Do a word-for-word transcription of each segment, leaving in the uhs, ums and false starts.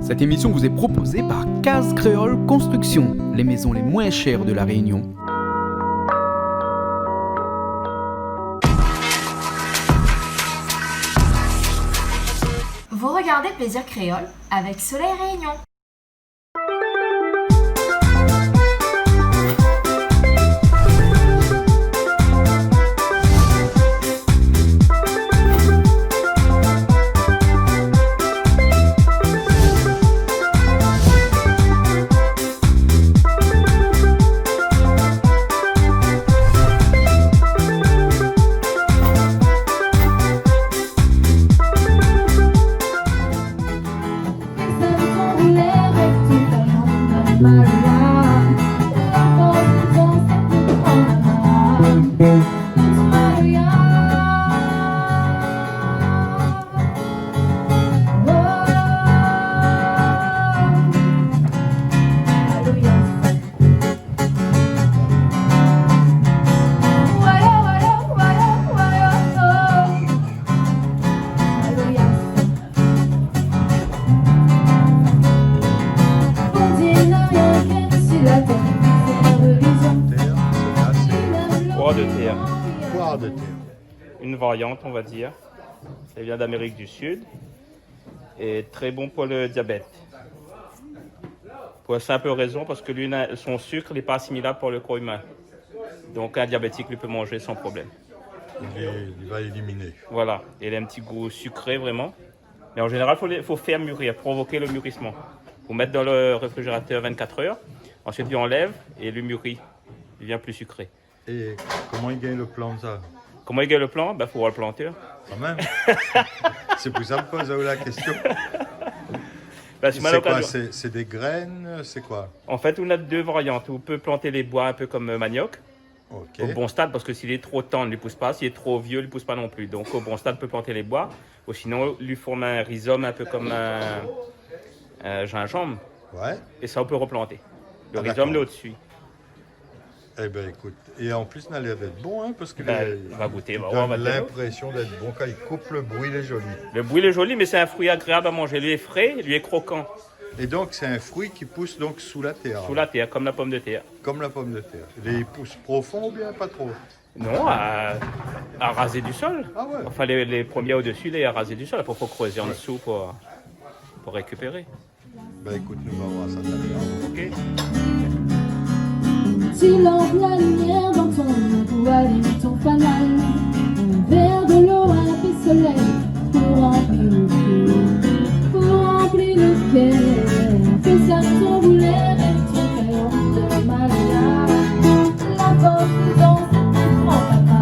Cette émission vous est proposée par Case Créole Construction, les maisons les moins chères de La Réunion. Vous regardez Plaisir Créole avec Soleil Réunion. Poire de terre. Poire de terre. Une variante, on va dire. Elle vient d'Amérique du Sud. Et très bon pour le diabète. Pour la simple raison, parce que lui, na-, son sucre n'est pas assimilable pour le corps humain. Donc un diabétique, lui, peut manger sans problème. Il est, il va éliminer. Voilà. Il a un petit goût sucré, vraiment. Mais en général, faut les, faut faire mûrir, provoquer le mûrissement. Vous mettez dans le réfrigérateur vingt-quatre heures. Ensuite, on enlève et le mûri, il devient plus sucré. É koman i gingn lo plan, sa ? Koman i gingn lo plan ? Bin, fo oir lo planteur. Kan mèm. Sé pou sa mi poz aou la késtion. Bin, si ma lokazion. Sé koi ? Sé, sé dé grèn ? Sé koi ? An fèt, ou na dé variant. Ou pé plant lé boi in pé konm, euh, maniok. OK. O bon stad, parske si lé tro tann, li pous pa. Si lé tro vié, li pous pa non pli. Donk, o bon stad, ou pé plant lé boi. Ou sinon, li form in rizom in pé konm in, in zinzanm. Ouais. É sa, ou pé roplanté. Lo rizom, lé odsi. Ah, dakor. Ébin, ékout, é an plis, na lèr d'èt bon, in, parske... Bin, lé, va gouté, i va oir, done va gouté. Linprésion d'èt bon. Kan i koup, lo bri lé zoli. Lo bri lé zoli, mé sé in frui agréab a manzé. Li lé fré, li lé krokan. É donk, sé in frui ki pous donk sou la tèr, alor ? Sou la tèr, konm la pomdetèr. Konm la pomdetèr. Lé, i pous profon oubien pa tro ? Non, a, a razé di sol. Ah ouais. Anfin, lé, lé promié odsi, lé a razé di sol. Apré, fo krézé an dsou pou, pou rékipéré. Bin, ékout, nou va oir sa talèr. OK. Tu lances la lumière dans ton main pour allumer ton fanal. Un verre de l'eau, un peu de soleil pour remplir le cœur, pour remplir le cœur. Fais ça ton rouleur et ton crayon de maloya. La force dans ce petit grand papa.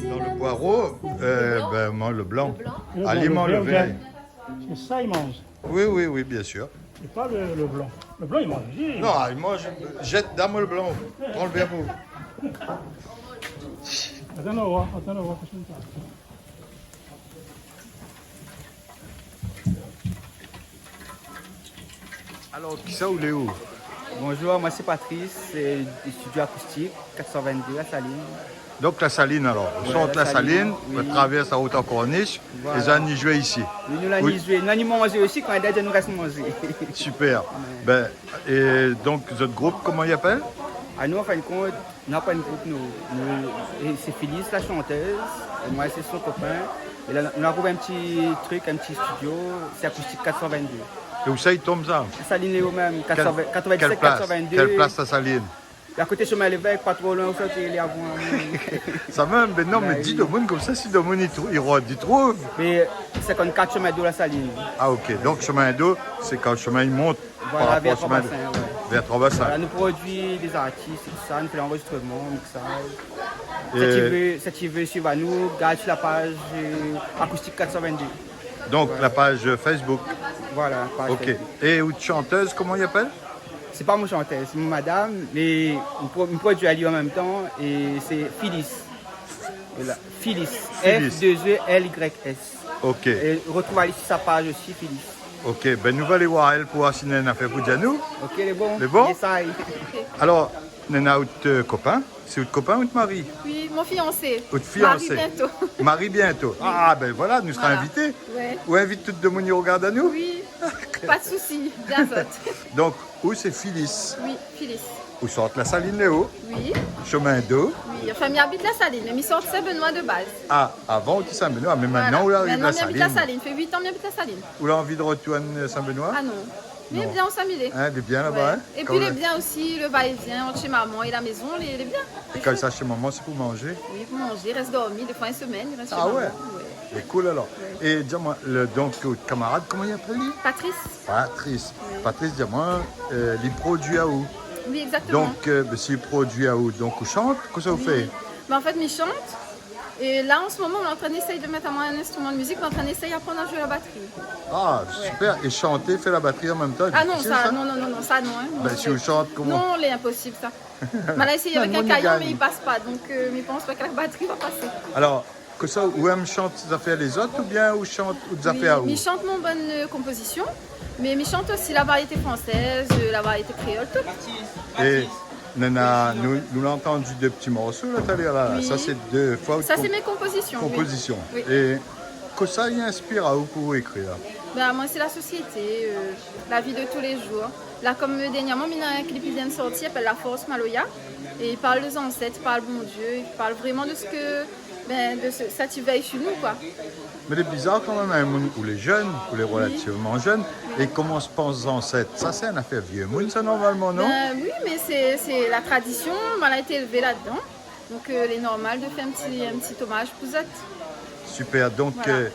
Dann poiro, euh, bin, moin, lo blan. Lo blan. Lo blan, lo vèr. Sé sa i manz. Oui, oui, oui, bien sûr. Sé pa lo, lo blan. Lo blan, li manz osi. Non, li manz, zèt dan lo blan. Pran lo blan pou. Atann, nou va oir, atann, nou va oir kosa i fé. Alor, kisa ou lé ou ? Bonjour, moi c'est Patrice, c'est du studio Acoustique quatre cent vingt-deux La Saline. Donk La Saline alor. Ou sort La Saline, oui. Ou travèrs la rout an Kornish, é zot la ni zoué isi. Oui, nou la ni zoué. Nou la ni manzé osi, kan la di anou rès manzé. Super. Ouais. Ben, é donk, zot group, koman i apèl ? Ah, nou, an fin de kont, nou la pa in group, nou. Nou, é sé Phyllis, la shantèz, é moin sé son kopin. É la, nou la trouv in ti trik, in ti studio, sé Acoustique quatre cent vingt-deux. É ousa i tonm sa ? La Saline, lé ou mèm, kèl, quatre-vingts, kèl plas, quatre-vingt-dix-sept quatre-vingt-deux. Kèl plas La Saline ? Lé a koté shomin Lévèk, pa tro loin, ousa té lé avan. Sa mèm, ben non, mé di domoun konmsa, si domoun i trou-, i rod, i trouv. Mé cinquante-quatre shomin d'Eau La Saline. Ah, ok. Donk, shomin d'Eau, sé kan shomin i mont. Voilà, vèr Troi Basin, ouais. Vèr Troi Basin. Voilà, nou produi dé zartis é tousa, nou fé lanrozistroman, miksaz. É si ti vé, si ti vé suiv anou, gard si la paz, euh, Acoustique quatre cent vingt-deux. Donk, la paz Facebook. Voilà, paz Facebook. Ok. É out shantèz, koman i apèl ? Sé pa mon shantèz, sé mon madam, mé nou pro-, nou produi ali an mèm tan, é sé Phyllis. Voilà, Phyllis. Phyllis. F deux E L Y S. Ok. É rotrouv ali si sa paz osi, Phyllis. Ok, ben nou va alé oir èl pou oir si néna in nafèr pou di anou. Ok, lé bon. Lé bon ? Yes, I. Alor, néna out, euh, kopin. Sé out kopin, out mari ? Oui, mon fiancé. Out fiancé. Mari bientôt. Mari bientôt. Oui. Ah, ben voilà, nou sra invité. Voilà. Ouais. Ou invit tout domoun i rogard anou ? Oui, pa de sousi, bien zot. Donk, ou sé Phyllis ? Oui, Phyllis. Ou sort La Saline lé o ? Oui. Shomin d'Eau ? Oui, anfin, mi abit La Saline, mé mi sort Saint-Benoît de baz. Ah, avan ou té Saint-Benoît, mé mintnan ou la ariv La Saline. Voilà. Mintnan mi abit La Saline, fé uit an mi abit La Saline. Ou la anvi rotourn Saint-Benoît ? Ah non. Non. Mé bien ousa mi lé. Hein, lé bien laba, hein ? Ouais. É pi lé bien osi, le va-et-vient ant shé momon é la maison, lé, lé bien. É kan ou sort shé momon, sé pou manzé ? Oui, pou manzé, rès dormi, défoi in semèn, rès shé momon. Ah ouais ? Ouais. Lé cool alor. Ouais. É di amoin, le, donk, out kamarad, koman i apèl ali ? Patrice. Patrice. Oui. Patrice, di amoin, euh, li produi aou. Oui, exactement. Donk, euh, ben, si li produi aou, donk ou shant, kosa ou fé ? Oui. Ben, an fèt, mi shant. É la, an se moman, nou lé antrin éséy de mèt amoin in instriman de mizik, nou lé antrin éséy aprann a zoué la batri. Ah, super. Ouais. É shanté, fé la batri an mèm tan, lé difisil, sa ? Ah non, sa, non, non, non, non, sa non, hein. Ben, si ou shant, koman ? Non, lé inposib, sa. Ma la éséy avèk in kayanm, mé i pas pa, donk, euh, mi pans pa ke la batri va pasé. Alor, kosa, ou èm shant zafèr lézot oubien ou shant out zafèr aou ? Mi, mi shant mon bann, euh, konpozision, mé mi shant osi la variété fransèz, euh, la variété kréol, tout. É nana, nou, nou la antann dé ti morso la, talèr la. Oui. Sa sé dé foi out... Sa sé mé konpozision, oui. Konpozision. Oui. É kosa i inspir aou pou ékrir ? Ben, moin, sé la sosiété, euh, la vi de tou lé zour. La, kom, euh, dernièrman, mi néna in klip i vien sorti, i apèl La Force Maloya. É i parl de zansèt, i parl Bondié, i parl vréman de sak, ben, de sak, sak i vèy su nou, koi. Mé lé bizar kanmèm, hein, moun, ou lé jenn, ou lé relativman jenn, é komans par zansèt. Sa, sé in nafèr vié moun, sa, normalman, non ? Ben oui, mé sé, sé la tradision, moin la été élvé ladan. Donk, euh, lé normal de fé in ti, in ti omaz pou zot. Super. Donk, euh,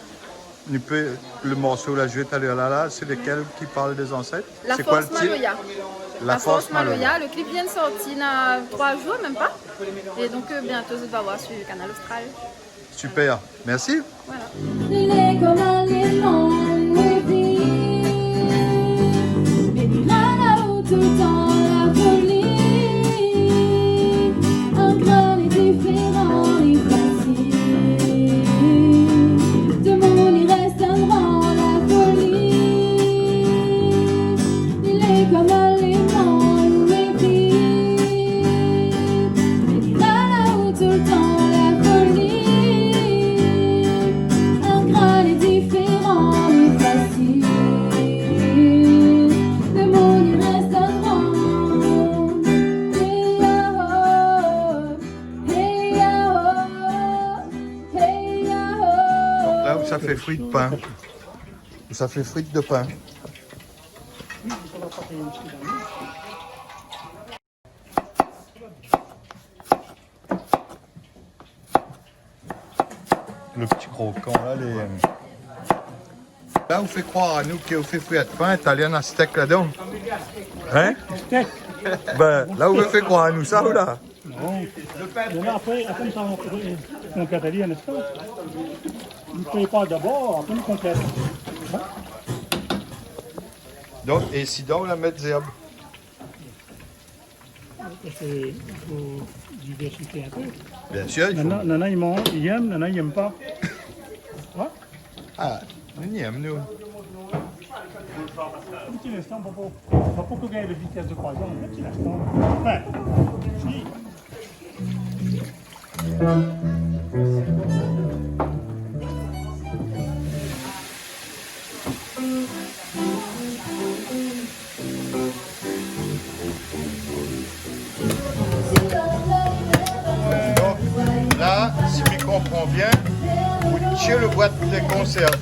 nou pé, le morso ou la zoué talèr la, la, sé lékèl ki parl dé zansèt ? Sé koi le tit ? La Force Maloya. La Force Maloya. Le klip i vien sorti na troi zour, mèm pa. É donk, euh, bientôt, zot va oir su Kanal Austral. Super. Mèrsi. Voilà. Lé konm aléman, lé vi. Mé li rala tout an la foli. In gran é diféran, lé fasil. Demoun i rès dan la foli. Lé konm aléman, lé vi. Mé li rala toultan la foli. In gran é diféran, lé fasil. Demoun i rès dan... Hey, yao. Hey, yao. Hey, yao. Donk la, ou sa fé fri de pin. Ou sa fé fri de pin. Le ti krokan la, lé... La, ou fé kroir anou ke ou fé fri de pin, talèr na stèk ladan. Hein ? Stèk. Ben, la, ou fé kroir anou sa, ou la ? Non. Mé apré, apré, nou sa, nou, nou konplèt ali, n'est-ce pas ? Nou prépar dabor, apré nou konplèt. Donk, é sidan, ou la mèt zèrb. Parske i fo diversifié in pé. Bien sûr, il faut. Nana, nana i manz, i èm, nana i èm pa. Oué. Ah, nou i èm, nou. In ti linstan, papa. Papa, pou gingn lo vitès de kroisan, in ti linstan. Anfin, si. Donk, la, si mi konpran bien, ou tié lo boit de konsèrv.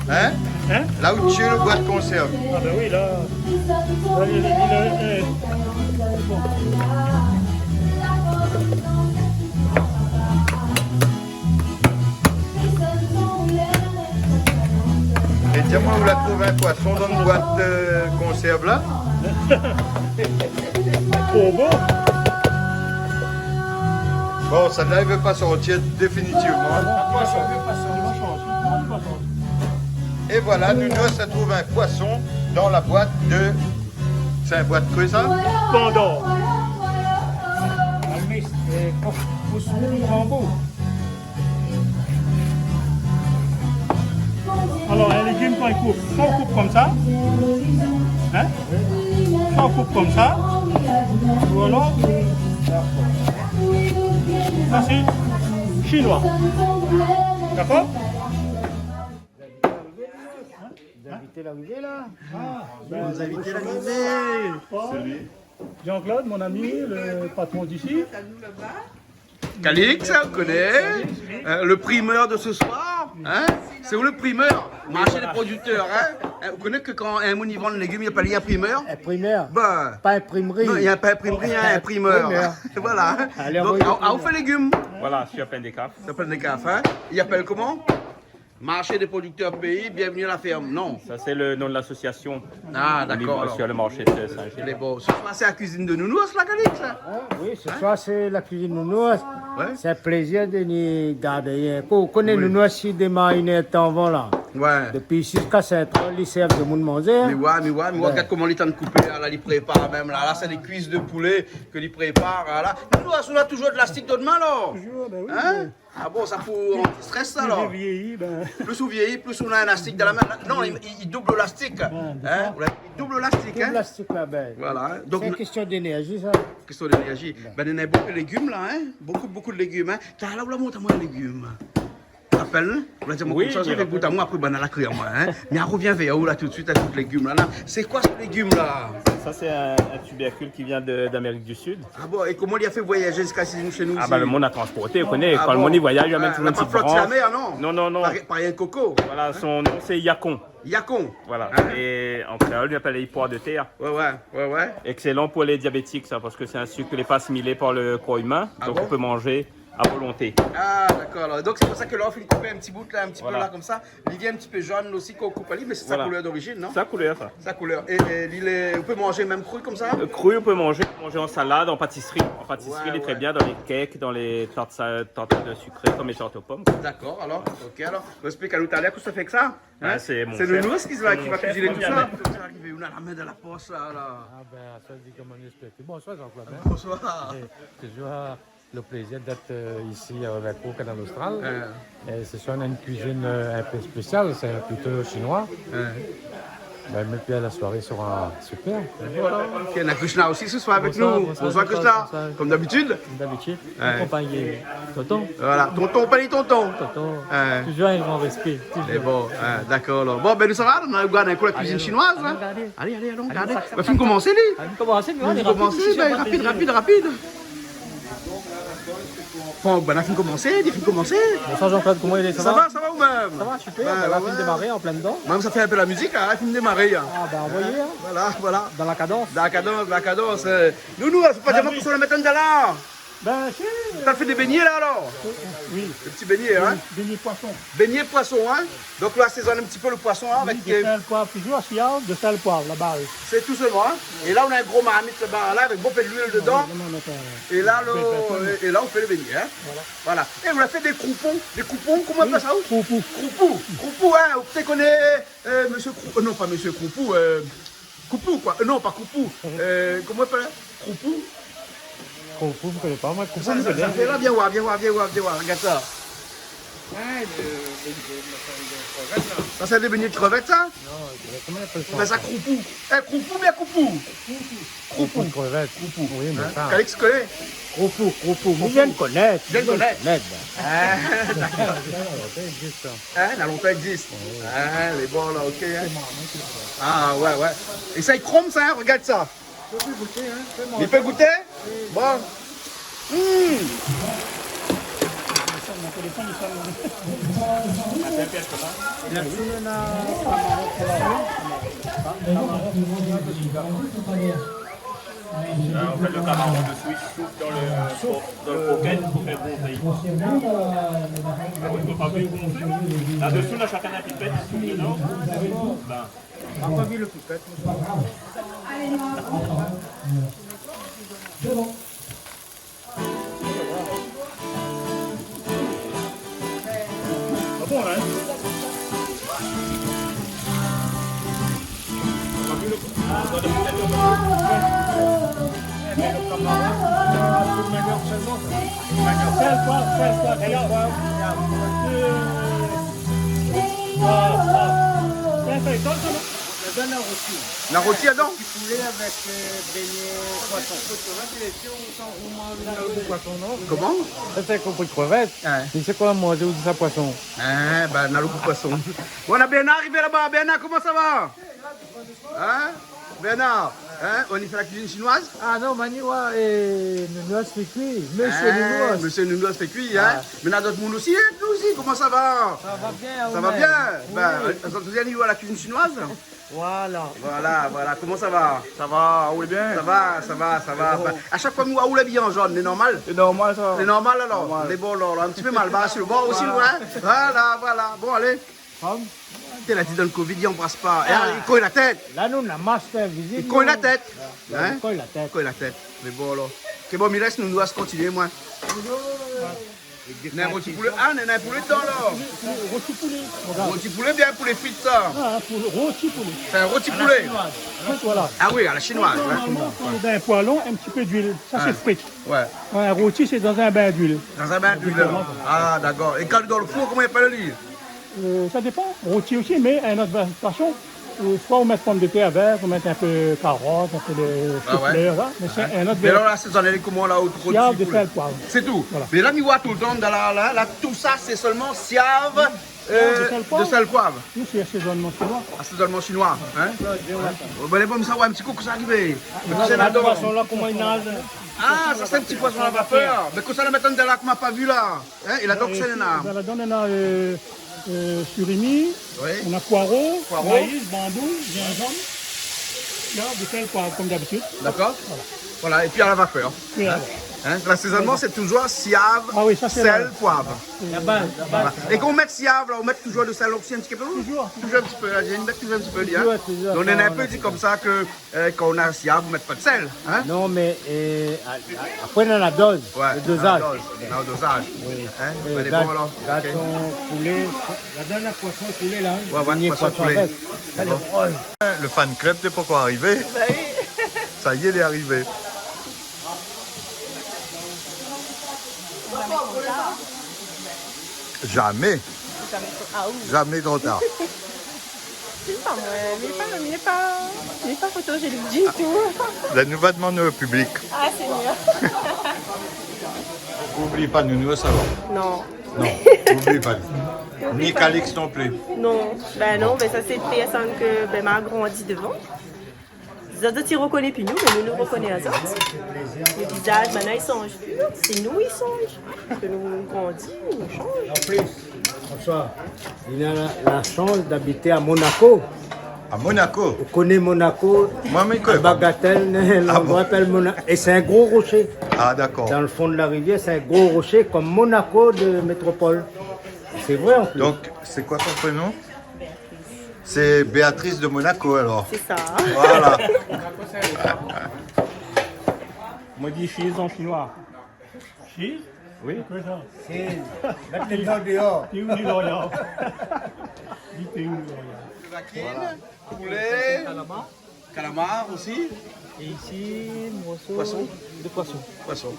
Hin ? Hin ? La ou tié lo boit de konsèrv. Ah bin oui, la. La, li, li, li, li, eh. É di amoin, ou la trouv in poison dan in boit, euh, konsèrv la ? Tro bon. Bon, sa la i vé pa sortir définitivman. É voilà, nou, nou la trouv in poison dan la boit de Sé in boit koi sa ? Pandor. Almis, é, pou, pou, pou bambou. Alor, in légim, kan i koup, swa ou koup konmsa, hin ? Swa ou koup konmsa, ou alor, sa sé shinoi. Dakor ? Nos invités l'arrivée, là. Ah, nos invités l'arrivée. Jean-Claude, mon ami, le patron d'ici. Calix, ou koné, euh, le primeur de ce soir, hin ? Sé ou le primeur ? Marché des producteurs, hin ? Hin, ou koné ke kan in moun i vann légim, i apèl li in primeur ? In primeur. Bin. Pa inprimri. Non, i apèl pa inprimri, hin, in primeur. Primeur. Voilà. Alé, donk, anvoy a, a, ou fé légim. Voilà, sur Pin des Cafes. Sur Pin des Cafes, hin ? I apèl koman ? Marché des producteurs pays, bienvenue à la ferme. Non. Sa sé le nom de l'association. Ah, dakor, alor. Sur le marché de Saint-Gilles. Lé bon. Sé koi, sé la kuizine de Nounours la, Calix, la ? Ah, oui, sé sa, sé la kuizine Nounours. Oué. Sé in plézir de ni gard. Ou koné Nounours, i démar inn èr tan avan la. Oué. Dopi ziska sink èr, li sèrv demoun manzé, hin. Mi oi, mi oi, mi oi, gard koman li tann koupé, la, li prépar mèm la. La, sé dé kuis de poulé ke li prépar, la. Nounours, ou na toujour de lastik dan out min, la. Toujour, bin oui, hin ? Ah bon, sa pou anti-strès sa, alor ? Plis ou vieilli, bin. Plis ou vieilli, plis ou na in lastik dan la min. Non, i, i, i doub lastik. Ah, dakor. Hin ? Ou la, i doub lastik, hin ? Doub lastik la, bin. Voilà, hin. Donk, sé in késtion d'énerji, sa. Késtion d'énerji. Bin. Bin, néna bonpé légim la, hin ? Bonpé, bonpé de légim, hin ? Talèr la, ou la mont amoin légim. Rapèl, hin ? Ou la di amoin konmsa, ou la fé gout amoin, apré, bin, la kriy amoin, hin ? Mé mi rovien vèr ou la tout suit, avèk légim la, la. Sé koi se légim la ? Sa sé in, in tubercule qui vient de, d'Amérique du Sud. Ah bon, é koman li la fé voyajé ziska shé nou, shé nou ? Ah, isi ? Bin, le moun la transporté, ou koné, kan le moun i voyaj, i amèn toujour in ti bransh. Ah bon. Oué, la pa flot si la mèr, non ? Non, non, non. Parèy, parèy in koko. Voilà, son nom, sé Yacon. Yacon. Voilà. Hin ? É an kréol, i apèl poir de tèr. Oué, oué, oué, oué. Excellent pour les diabétiques, ça, parce que c'est un sucre qui n'est pas assimilé par le corps humain, donc on peut manger à volonté. Ah bon ? Ah, dakor, alor. Donk, sé pou sa ke la, ou la fine koup in ti bout la, in ti pé la, konmsa. Voilà. Li vien in ti pé jone osi kan ou koup ali, mé sé sa koulèr d'origine, non ? Voilà. Sa koulèr, sa. Sa koulèr. É, é li lé, ou pé manz mèm kri konmsa ? Euh, cru, on peut manger, manger en salade, en pâtisserie. En pâtisserie, il est très bien dans les cakes, dans les tartes sa-, tartes sucrées, comme les tartes aux pommes. Oué, oué. Dakor, alor. Ok, alor. Ou ésplik anou talèr kosa i fé èk sa ? Hin ? Ah, sé mon shèf. Sé Nounours ki, la, ki va kuiziné tout sa. Sé mon shèf. Konmsa, arivé, ou na la min dan la posh la, la. Ah bin, sa di koman nou ésplik. Bonsoir, Jean-Claude, hin. Bonsoir. É toujour, euh, le plaisir d'être, euh, ici, euh, avec vous, Kanal Austral. Oué. Et ce soir, on a une cuisine, euh, un peu spéciale, c'est plutôt chinois. Oué. Ben, mais puis la soirée sera super. Voilà. Puis on a Krishna aussi ce soir avec nous. Bonsoir, bonsoir, Krishna. Bonsoir, bonsoir. Comme d'habitude. Comme d'habitude. Oué. Accompagné tonton. Voilà. Tonton, pa di tonton. Tonton. Oué. Toujours un grand respect. Toujours. Mé bon, oué, dakor, alor. Bon, bin, nou sava, nou va gard in kou la kuizine shinoiz, hin. Alé, alon gardé. Alé, alé, alon gardé. Alé, sa, sa, sa. Bin, fine komansé, li. Alé, fine komansé, nou va gardé. Fine komansé, bin, rapid, rapid, rapid. Bon, bin, la fine komansé, li fine komansé. Bonsoir Jean-Claude, comment il est, ça va ? Ça va, ça va ou mèm ? Ça va, super, bin, la fine démaré an plin dedan. Mèm sa fé in pé la mizik, hin, la fine démaré, hin. Ah, bin, anvoyé, hin. Voilà, voilà. Dans la cadence. Dans la cadence, dans la cadence, euh. Nounou, la, fo pa dir amoin kosa ou la mèt andan la. Bin, si. Ou la fé dé bégné la, alor ? Oui. Dé ti bégné, hin ? Bégné poison. Bégné poison, hin ? Donk, ou la asézone in ti pé lo poison, hin, avèk, euh, de sèl, poiv, toujour, si, hin, de sèl, poiv, la baz. Sé tout solman, hin ? É la, ou na in gro marmit laba, la, avèk bonpé de luil dedan. Ah oui, non, non, non, non. É la, lo, é la, ou fé lo bégné, hin ? Voilà. Voilà. É ou la fé dé kroupon. Dé kroupon, koman i apèl sa, ou ? Kroupou. Kroupou. Kroupou, hin, ou koné, euh, mésyé Krou-, euh, non, pa mésyé Kroupou, euh, Koupou, koi. Euh, non, pa Koupou. Euh, koman i apèl ? Kroupou. Kroupou, mi koné pa, moin. Kroupou, sa, mi sa, koné. Sa fé la, vien voir, vien voir, vien voir, vien voir. Regard sa. Ah, le, le, le, le, le krevèt, la. Sa, sé dé bégné de krevèt, sa ? Non, koman i apèl sa ? Bin, sa, kroupou. Eh, kroupou, bien kroupou. Kroupou. Kroupou de krevèt. Kroupou. Oui, mé sa. Kalix koné ? Kroupou, kroupou. Kroupou. Mi vien de konèt. Vien de konèt. Mi vien de konèt. Ah, dakor. Sa, sa i égzis, sa. Hein, na lontan i égzis. Oui. Ah, lé bon, la, ok, hein. Ah, ouais, ouais. É sa, i krom, sa, hein, regard sa. Ou pé gouté, hein, fé mont. I pé gouté ? Bon. Hmm. Mon téléfone, i sone. Là, on fait le camaron dessous, il souffle dans le, dans le croquette pour faire gonfler. Ah oui, faut pas bien gonfler. Là-dessous, là, chacun a une pipette, il souffle dedans. Ben, Ma pa vi lo pipèt, moin. Sé bon. Ah bon, la, hein ? Ma pa vi lo, ah, dan lo pipèt, lo pipèt. Sèl, pwav, sèl, pwav, sèl, pwav. Euh, Ah, ah. Fé, fé, donn, donn. La donn la roti. La roti ladan ? Ti poulé avèk, euh, bégné poison. Koman ? Sa sé konpri krevèt. Ouais. Mé sé koi, moin, ou di sa poison ? Ah, bin, na lo gou poison. Bon, la, Bernard arivé laba. Bernard, koman sa va ? Hein ? Bernard, hein, ou i fé la kuizine shinoiz ? Ah non, mani, ouais, é Nounours fé kui. Monsieur Nounours. Monsieur Nounours fé kui, hein ? Ah. Mé na dot moun osi, hein, nou osi, koman sa va ? Sa va bien, ou mèm ? Sa va bien ? Oui. Bin, zot osi, ou i fé la kuizine shinoiz ? Voilà. Voilà, voilà, koman sa va ? Sa va, oui, bien. Sa va, sa va, sa va. Bon. Bin, a shak foi mi oi aou lé abiyé an jone, lé normal ? Lé normal, sa. Lé normal, alor ? Normal. Lé bon, alor, la. In ti pé malbar si lo bor osi, ouais. Voilà. Voilà, voilà. Bon, alé. Fam ? Té la di dan lo covid, i anbras pa. Ah. É, i koy la tèt. La, nou, na mask, hein, vizib, nou. I koy la tèt. Hein ? I koy la tèt. I koy la tèt. Mé bon, alor. Ké bon, mi lès nou, nou va kontinié, moin. Néna roti poulé. Ah, néna poulé dedan, alor. Roti poulé. Roti poulé, bien poulé frit, sa. Ah, pou-, roti poulé. Sé in roti poulé. A la shinoiz. Voilà. Ah oui, a la shinoiz, hein. Normalman, kan ou néna in poilon, in ti pé d'luil. Sa, sé frit. Ouais. In roti, sé dan in bin d'luil. Dan in bin d'luil, alor. Exactement. Ah, dakor. É kan dan lo four, koman i apèl ali ? Euh, sa dépan. Roti osi, mé in not fason. Euh, soi ou mèt pomdetèr avèk, ou mèt in pé karot, in pé de shou-flèr, sa. Ah ouais. Mé sé in not... Mé alor, la, sé, sa lé koman, la, ou... Siav, roti poulé, de sèl, poiv. Sé tou. Voilà. Mé la, mi oi toultan dan la, la, la, tout sa, sé sèlman siav, euh, de sèl, poiv. Siav, de sèl, poiv. Oui, sé asézonman shinoi. Asézonman shinoi, hein ? Ouais. Bon, alé, bon, sa, ouais, in ti kou, sa i ariv. Ah, mé la, sé la, la, poison la, koman i naz ? Ah, sa, sé in ti poison a la vapèr. Mé kosa la, mintnan, dan la, koman, pa vi la ? Hein, é ladan, é kosa néna ? Bin, ladan, néna, euh, euh, surimi, oui, néna poiro, poiro, maïs, bambou, zinzanm, siav, de sèl, poiv, konm dabitid. Dakor. Voilà. Voilà, épi a la vapèr. Oui, hein, voilà. Hein, lasézonman, sé touzour siav, sèl, poiv. Ah oui, sa, sé la baz, la baz. Voilà. É kan ou mèt siav, la, ou mèt touzour de sèl osi, in ti pé ? Touzour, touzour. Touzour in ti pé, la, mi mèt touzour in ti pé, li, hein. Touzour, touzour. Donk, néna in pé di konmsa ke Euh, kan ou na siav, ou mèt pa de sèl, hein ? Non, mé, euh, a-, a-, apré, néna la doz, le dozaz. Ouais, néna la doz, néna le dozaz. Oui. Hein ? Euh, alé, gard, bon, alor. Gard ton poulé. La done la poison poulé, la, hein ? Ouais, ouais, poison poulé. Poison avèk. Sa lé drol. Le fan club, té pankor arivé ? Bah oui. Sa i lé, lé arivé. Zamé. Zamé tro tar. Ah oui. Zamé tro tar. Sé pa moin, mi lé pa, mi lé pa, mi lé pa fotogénik ditou. La, nou va domann o piblik. Ah, Seigneur. Oubli pa Nounours, alor. Non. Non, oubli pa. Oubli pa. Ni Calix non pli. Non. Bon. Bin non, bin sa sé pèrsone ke, bin, ma grandi devan. Zot, zot i rokoné pi nou, mé nou, nou rokoné azot. Le vizaz, banna i sanz pi, sé nou i sanz. Ke nou grandi, nou sanz. An plis, François, li na la, la shans d'abité a Monaco. A Monaco ? Ou koné Monaco ? Moin, mi koné pa. Bagatelle, landroi i apèl Mona-, é sé in gro roshé. Ah, dakor. Dan le fon de la rivièr, sé in gro roshé konm Monaco de métropol. Sé vré, an plis. Donk, sé koi son prénon ? Sé Béatrice de Monaco, alor. Sé sa. Voilà. Moin, mi di cheese an shinoi. Cheese ? Oui. Koi sa ? Cheese. Mèt lé dan déor. Té ou, ni Lorient ? Di té ou, ni Lorient ? Voilà. Poulé. Calamar aussi. Et ici, morceau de poisson. Poisson. Poisson.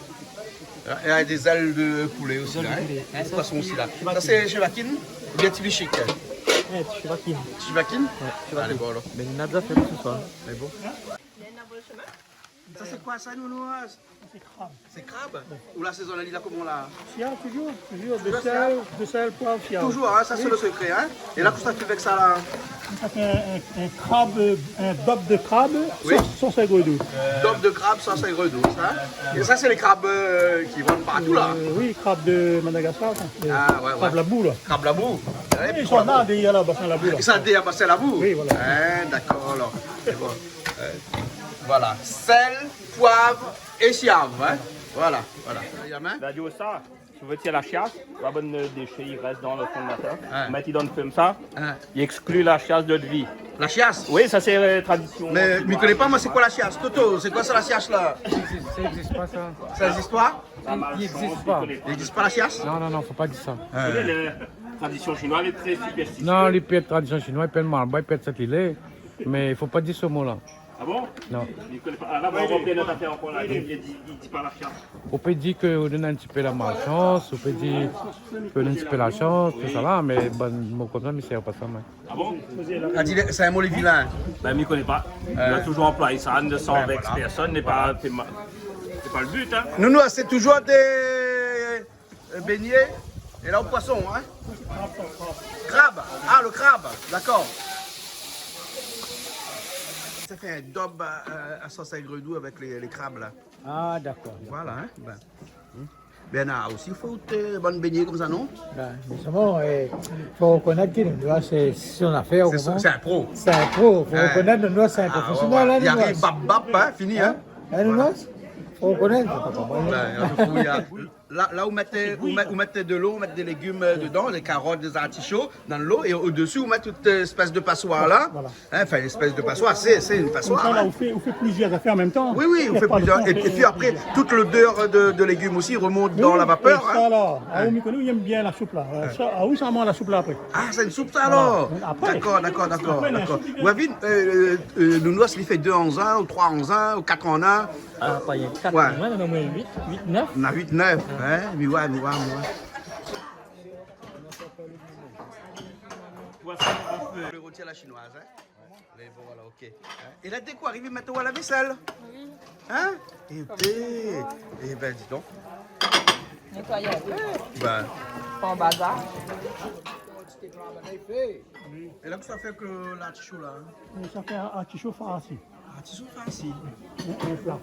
Il y a des ailes de poulet aussi, là, hein. Des ailes de poulet. Et ça, c'est chez Vakin. Sa sé shé Vakin oubien Tivichik ? Eh, shé Vakin. Shé Vakin ? Ouais, shé Vakin. Alé, bon, alor. Mé nou la déza fé se soir. Mé bon. Sa sé koi sa, Nounours ? Sé krab. Sé krab ? Ouais. Ou la sézonn ali la koman la ? Siav, toujour, toujour. Toujour de sèl, siav. De sèl, poiv, siav. Toujour, hein, sa sé le sekré, hein ? Oui. É la, kosa ou fé avèk sa la ? Sa sé in, in, in krab, in dob de krab, oui, sos, sos aigre douce. Dob de krab, sos aigre douce, hein ? É sa sé lé krab, euh, ki vann partou la ? Euh, oui, krab de Madagascar, sa. Ah, ouais, ouais. Krab labou la. Krab labou. Oui, i lé la, dèrièr la, basin labou la. I lé dèrièr basin labou ? Oui, voilà. Ah, dakor, alor. Sé bon. Euh, voilà. Sèl, poiv é siav, hein ? Voilà, voilà. Yamin ? La di sa, si ou vé tir la sias, la bann, euh, déshé i rès dan le fon de la tèr. Ah. Mèt ali dan le fé konmsa, ah, i ékskli la sias de la vi. La sias ? Oui, sa sé, euh, tradision. Mé mi koné pa, moin, sé koi la sias ? Toto, sé koi sa la sias la ? Sa i égzis, sa i égzis pa, sa. Sa i égzis pa ? I égzis pa. I égzis pa la sias ? Non, non, non, fo pa dir sa. Ah. Ou koné, le tradision shinoi lé trè sipèrstisyé. Non, li pé èt tradision shinoi, li pé èt malbar, li pé èt sak li lé. Mé i fo pa dir se mo la. Ah bon ? Non. Li koné pa. Ah, la, bon, nou va pran in not afèr ankor la. Li, li di, li di pa la sias. Ou pé dir ke ou donn in ti pé la malshans, ou pé dir ke ou donn in ti pé la shans, tousala, mé bann mo konmsa, mi sèrv pa sa, moin. Ah bon ? Ah, di, sé in mo lé vilin. Ben, mi koné pa. Euh. Nou la toujour anploy sa, nou san vèks pèrsone, mé pa, sé ma-, sé pa le but, hein. Nounours, sé toujour dé Euh, bégné. É la, o poison, hein ? Krab. Ah, le krab. Dakor. Sa i fé in dob, euh, a sos aigre doux avèk lé, lé krab la. Ah, dakor. Voilà, hein. Ben. Hmm. Bernard osi, fo ou té bann bégné konmsa, non ? Ben, zisteman, euh, fo rokonèt ke Nounours, sé son afèr, sé, ou konpran ? Sé in pro. Sé in pro. Fo rokonèt Nounours, sé in profésionèl, hein, Nounours. Ah, ouais, ouais. Li ariv, bap, bap, hein, fini, hein. Hein, Nounours ? Fo rokonèt. Ben, an tou ka, la, la, ou mèt, ou mèt, ou mèt de lo, ou mèt dé légim, euh, dedan, dé karot, dé zartisho dan lo, é o dési, ou mèt tout, euh, éspès de pasoir la. Voilà. Hein, anfin, éspès de pasoir, sé, sé in pasoir, hein. Konmsa la, ou fé, ou fé plizièr zafèr an mèm tan. Oui, oui, ou fé plizièr. É, é pi apré, tout lodèr de, de légim osi i remont dan la vapèr, hein. Oui, é sa la, ah, ou, mi koné, ou èm bien la soup la. Euh, sa, ah oui, sa, moin, la soup la apré. Ah, sé in soup sa, alor ? Voilà. Dakor, dakor, dakor. Apré, la soup, li vien. Ou la vi, euh, euh, Nounours, li fé dé an in, ou troi an in, ou kat an in. Ah, pa, néna kat, ouais. Moin, néna omoin uit, uit, nèf. Néna uit, nèf, ouais. Hein, mi oi, mi oi, mi oi. Poison o fé. Le roti a la shinoiz, hein. Mé bon, voilà, ok. Hein ? É la, dé k'ou ariv, i mèt aou a la vésèl. Oui. Hein ? Kan mèm. É ben, di donk. Nétoy in pé. Ben. Pa an bazar. É la, kosa ou fé avèk, euh, lartisho la, hein ? Sa i fé in artisho farsi. Artisho farsi. In, in pla.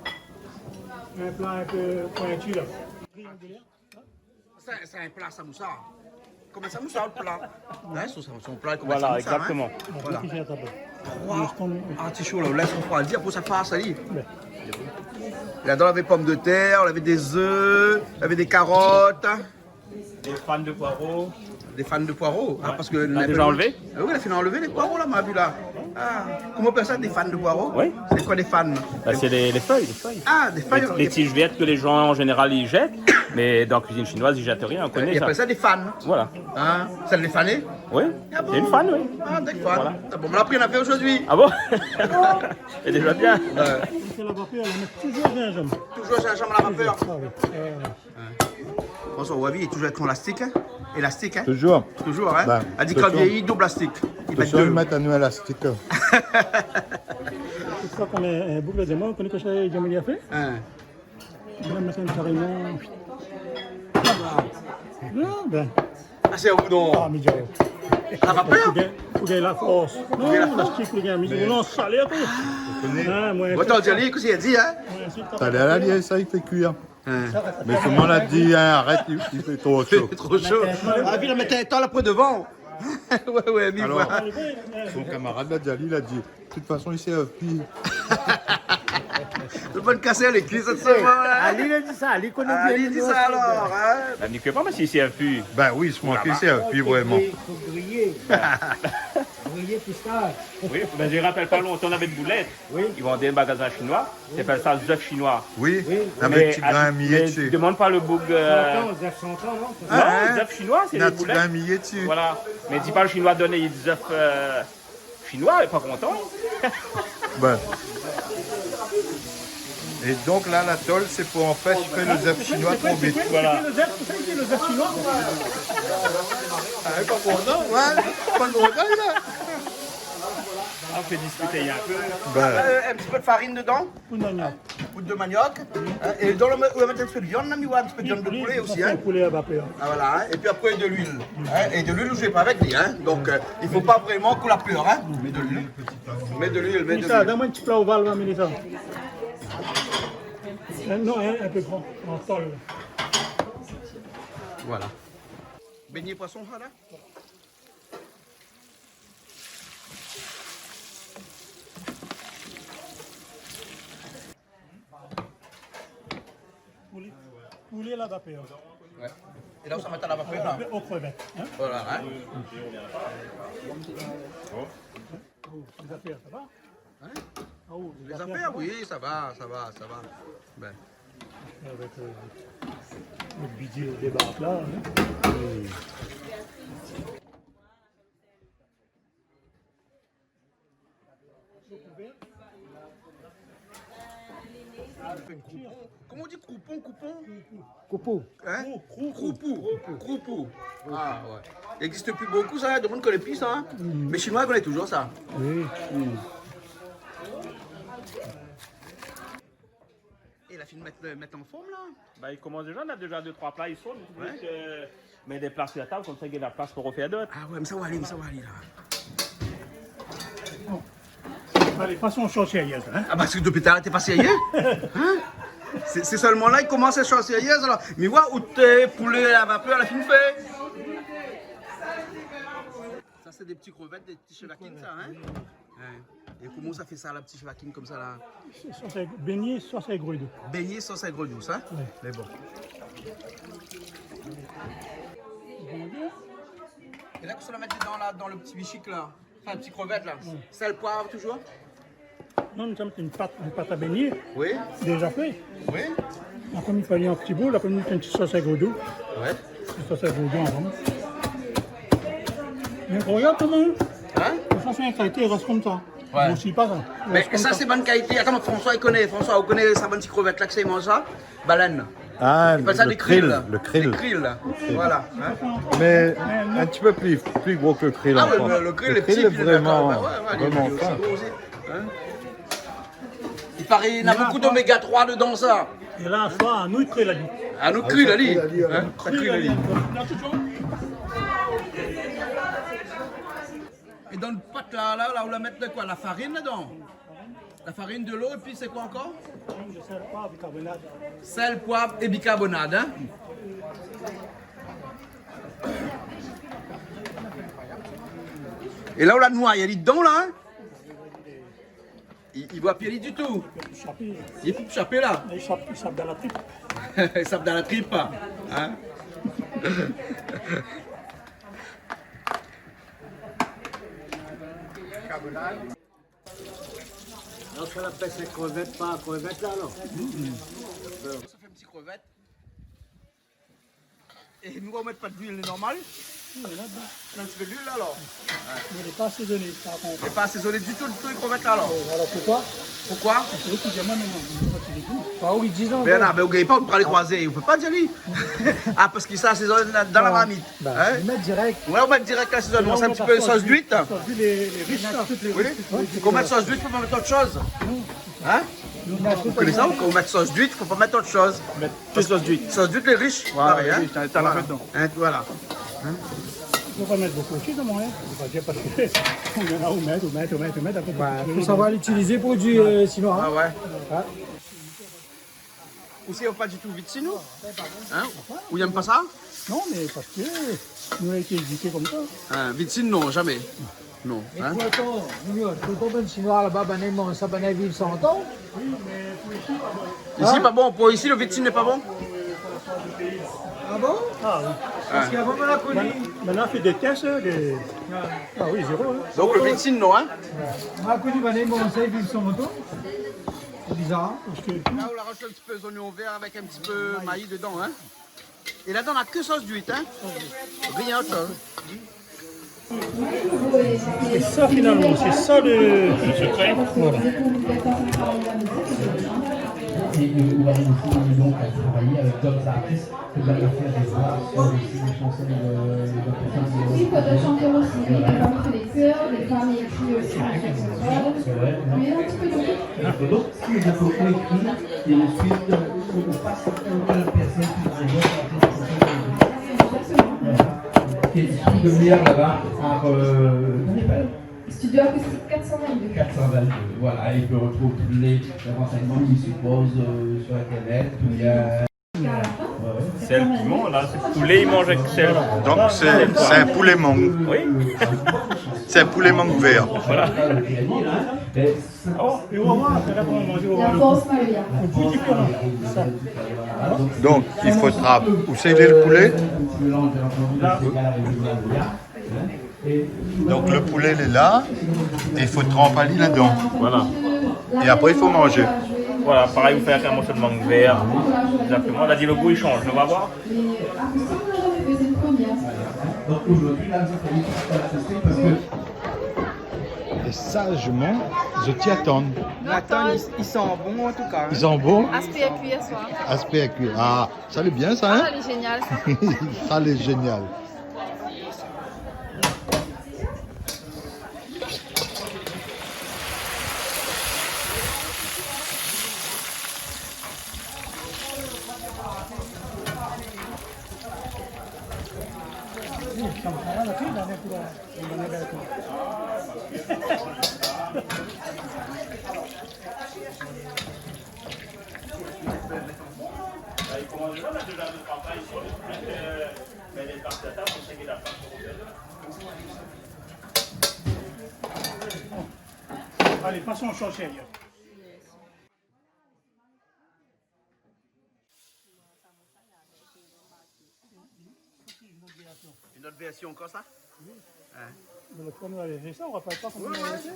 In pla in pé pointu la. Triangilèr. Sé, sé in pla samousa. Konm in samousa, le pla. Hein, son, son pla, konm in samousa, hein. Voilà, exactement. Voilà. Troi artisho la, ou lès refroidi, apré sa fars ali. Ouais. Ladan, lavé pomdetèr, lavé dé zèf, lavé dé karot. Dé fan de poiro. Dé fan de poiro. Ah, ouais. Parske la déza anlvé ? Ah oui, la fine anlvé lé poiro la, ma vi la. Ah, koman i apèl sa, dé fan de poiro ? Oui. Sé koi dé fan ? Bah, sé lé, lé fèy, lé fèy. Ah, dé fèy, ok. Lé, lé tij vèrt ke lé jan an zénéral i zèt, mé dan la kuizine shinoiz i zèt rien, ou koné sa. I apèl sa dé fan. Voilà. Hein ? Sa lé fané ? Oui. Ah bon ? Sé in fan, oui. Ah, dakor. Voilà. Ah bon, nou la apri in afèr zordi. Ah bon ? Sé déza bien. Ouais. Sé la vapèr, ou mèt toujour zinzanm. Toujour zinzanm a la vapèr. Ah oui. Euh, Hein. François, ou la vi, li lé toujour avèk son lastik, hein ? Élastik, hein ? Toujour. Toujour, hein ? Ben, li di, kan li vieyi, doub lastik. Li mèt dé. Toujour, li mèt anou élastik. Sé sa, konm in, in boug la di amoin, ou koné kosa Djamil la fé ? Hein. Li la mèt in kariman. Ah, ben. Ah, sé in boudon. Ah, mé Djamil. La vapèr ? Fo gingn, fo gingn la fors. Fo gingn la fors. Non, lastik, fo gingn, mé non, sa lé apré. Ou koné. Hein, moin, bon, atann, Djamil, kosa li di, hein ? Ouais, sé sa. Talèr la, li, sa, li fé kui, hein. Hein. Mé solman, la di, hein, arèt, li, li fé tro sho. Tro sho. Ah, pi la mèt in tan la pou devan. Ouais, ouais, mi voi. Alor, son kamarad la di ali, la di, de tout fason, li sèrv pi. Lé bon kasé lé kui, sa, sa, ouais. Ali la di sa, li koné bien. Ali la di sa, alor, hein. Bah, mi koné pa, moin, si li sèrv pi. Bah oui, sé moin ki sèrv pi, vréman. Fo griyé. Griyé tout sa. Oui, ben, mi rapèl pa lontan, lavé dé boulèt. Oui. I vann dan in magazin shinoi, i apèl sa zèf shinoi. Oui, avèk ti grin miyé dsi. Mé demann pa le boug, euh, zèf santan, non ? Non, zèf shinoi, sé dé boulèt. Ti grin miyé dsi. Voilà. Mé di pa le shinoi done ali zèf, euh, shinoi, lé pa kontan. Bin. É donk la, la tol, sé pou anpèsh fé lo zèf shinoi tro vit. Voilà. Lo zèf, sa i di lo zèf shinoi. Ah, pa kontan, ouais. Pa kontan, la. Ah, on fait discuter un peu. Bin. Euh, un petit peu de farine dedans. Poud de maniok. Poud de maniok. Hein, é dan lo, ou mèt in ti pé de viann la, mé ouais, in ti pé de viann de poulé osi, hein. Poulé a la vapèr. Ah, voilà, hein. É pi apré, de luil. Hein, é de luil, ou zoué pa avèk li, hein. Donk, euh, i fo pa vréman kou la plèr, hein. Mé de luil. Mé de luil, mé de luil. Mélissa, donn amoin in ti pla oval, la, Mélissa. Euh, non, in, in pé gran, an tol. Voilà. Bégné poison, sa, la ? Poulé, poulé la vapèr. Ouais. É la, ou sa mèt a la vapèr, la ? Aux crevettes, hein ? Voilà, hein ? Oh, les affaires, ça va ? Hein ? Ah, oh, les affaires, ça va ? Oui, ça va, ça va, ça va. Bin. Avec, euh, le bidé au départ, là, hein ? Koman i di, kroupon, koupon ? Koupon. Hein ? Krou-, krou-, kroupon. Kroupon. Ah, ouais. I égzis pi bonpé sa, tout domoun i koné pi sa, hein ? Mm. Mé shinoi i koné touzour sa. Oui. Mm. É la fine mèt, mèt an form, la ? Bah, i komans déza, na déza dé, troi pla i sort. Ouais. Mèt dé pla su la tab, konmsa, i gingn la plas pou rofé dot. Ah ouais, mé sa va alé, mé sa va alé, la. Alé, passon shor sérié, hein ? Ah, parske dopi talèr, té pa sérié ? Hein ? Sé, sé sèlman la, i komans shor sérié, alor. Mé ouais, out poulé a la vapèr, la fine fé. Sa, sé dé ti krevèt, dé ti shevakine, sa, hein ? Ouais. É koman sa fé sa, la ti shevakine konmsa, la ? Sos, sos, bégné sos èg dous. Bégné sos èg dous, hein ? Ouais. Mé bon. É la, kosa ou la mèt dedan, la, dan lo ti bishik, la ? Anfin, ti krevèt, la. Ouais. Sèl, poiv, touzour ? Non, nou sa mèt in pat, in pat a bégné. Oui. Déza fé. Oui. Apré, i fo in ti boul, apré, nou mèt in ti sos èg dous. Ouais. Ti sos èg dous, anfin. Mé royal, koman ? Hein ? Sa, sé in kalité, i rès konmsa. Ouais. Ou osi pa sa. Mé sa, sé bann kalité. Atann, François, i koné. François, ou koné sa, bann ti krevèt la, kisa i manz sa ? Balèn. Ah, i apèl sa le krill. Le krill. Lé krill, la. Voilà, hein. Mais un petit peu plus, plus gros que le krill encore. Ah ouais, le, le krill lé pti, pi lé vréman, dakor. Bah ouais, ouais, lé, vréman fin. Lé gro osi, hein. I paré néna bonpé d'oméga troi dedan, sa. É la, sa, anou krill, la di. Anou krill, la di. Hein ? Sa krill, la di. É dan lo pat la, la, la, ou la mèt de koi ? La farine ladan ? La farine, de l'eau, et puis c'est quoi encore ? Farine de sel, poivre, bicarbonate. Sel, poiv é bikarbonat, hein ? É la, ou la noyé ali dedan, la, hein ? I, i voi pi ali ditou. I pé pi shapé. I pé pi shapé, la. I shap, i shap dan la trip. I shap dan la trip, hein ? Alor, sa la pès krevèt, pa krevèt, la, alor. Sa fé in ti krevèt. É nou va mèt pa d'luil, normal. Oui, la, la, in ti pé d'luil, la, alor. Mé lé pa asézoné, par kont. Lé pa asézoné ditou, ditou, lé krevèt, la, alor. Euh, alor, poukoi ? Poukoi ? Sé ou ki di amoin, mé non, mé non, pa ditou. Ah oui, di amoin. Bernard, bin, ou gingn pa, ou parl kroizé, ou pé pa di ali. Ah, parske sa, sé dan, dan la marmit. Bah, hein ? Ou mèt dirèk. Ouais, ou mèt dirèk la, sé sa. Donk, sé in ti pé sos d'uit. Sos d'uit, lé, lé rish, la. Oui. Kan ou mèt sos d'uit, fo pa mèt ot shoz. Hein ? Ou koné sa, kan ou mèt sos d'uit, fo pa mèt ot shoz. Mèt ke sos d'uit. Sos d'uit lé rish. Voilà, parèy, hein ? Rish, t'as, t'as la fèt dedan. Hein, voilà. Hein ? Fo pa mèt bonpé osi, koman, hein ? Fo pa dir parske ou mèt, ou mèt, ou mèt, ou mèt, apré, fo savoir l'utilizé pou di, euh, shinoi, hein ? Ah ouais. Ouais. Ou sé pa ditou vitsine, ou ? Hein ? Ou yèm pa sa ? Non, mé parske nou la été édiké konmsa. Hein, vitsine, non, zamé. Non, hein ? É pourtan, nou, tout bann shinoi laba, banna i manz sa, banna i viv san tan. Isi, pa bon. Pou isi, lo vitsine lé pa bon. Ah bon ? Ah oui. Parske avan, moin la koni. Moin la fé dé tès, hein, dé, ah oui, zéro, hein. Donk, lo vitsine, non, hein ? Moin la koni, banna i manz sa, i viv san tan. Sé bizar, hein, parske la, ou la razout in ti pé zoignon vèr avèk in ti pé maï dedan, hein. É ladan, na ke sos d'uit, hein. Rien ot shoz. C'est ça, finalement, c'est ça le, le secret. Voilà. Et, euh, on va aussi, donc, travailler avec d'autres artistes. C'est de la faire des voix sur aussi des chansons de, de personnes qui ont... Oui, il faut des chanteurs aussi, oui, il y a pas que les chœurs, les femmes écrivent aussi des chansons. C'est vrai, ouais. Mais un petit peu de tout. Et donc, si les autres ont écrit, et ensuite, euh, on passe à une personne qui va chanter des chansons. Exactement. Voilà. Qui est issu de l'I R là-bas, par, euh, comment il s'appelle ? Studio Acoustique quatre cent vingt-deux. Quatre cent vingt-deux, voilà. Et il peut retrouver tous les, les renseignements, il suppose, euh, sur Internet, ou il y a Sèl, piman, la, sé poulé, i manz avèk sèl. Donk sé, sé in poulé mang. Oui. Sé in poulé mang vèr. Voilà. Donk i fodra, ou sé lé lo poulé ? Donk lo poulé lé la, é i fo tranp ali ladan. Voilà. É apré i fo manzé. Voilà, parèy, ou fé avèk in morso de mang vèr. Exactement. La di, lo gou i sanz, nou va voir. É sazman, zot i atann. Atann, i, i san bon, an tou ka, in. I san bon ? Aspé a kui, aswar. Aspé a kui. Ah, sa lé bien sa, in ? Ah, sa lé zénial, sa. Sa lé zénial. Alé, pas an shoz sérié. In ot vèrsion ankor sa ? Oui. In ? Mé lo promié, nou lavé fé sa, ou rapèl pa koman nou lavé fé ?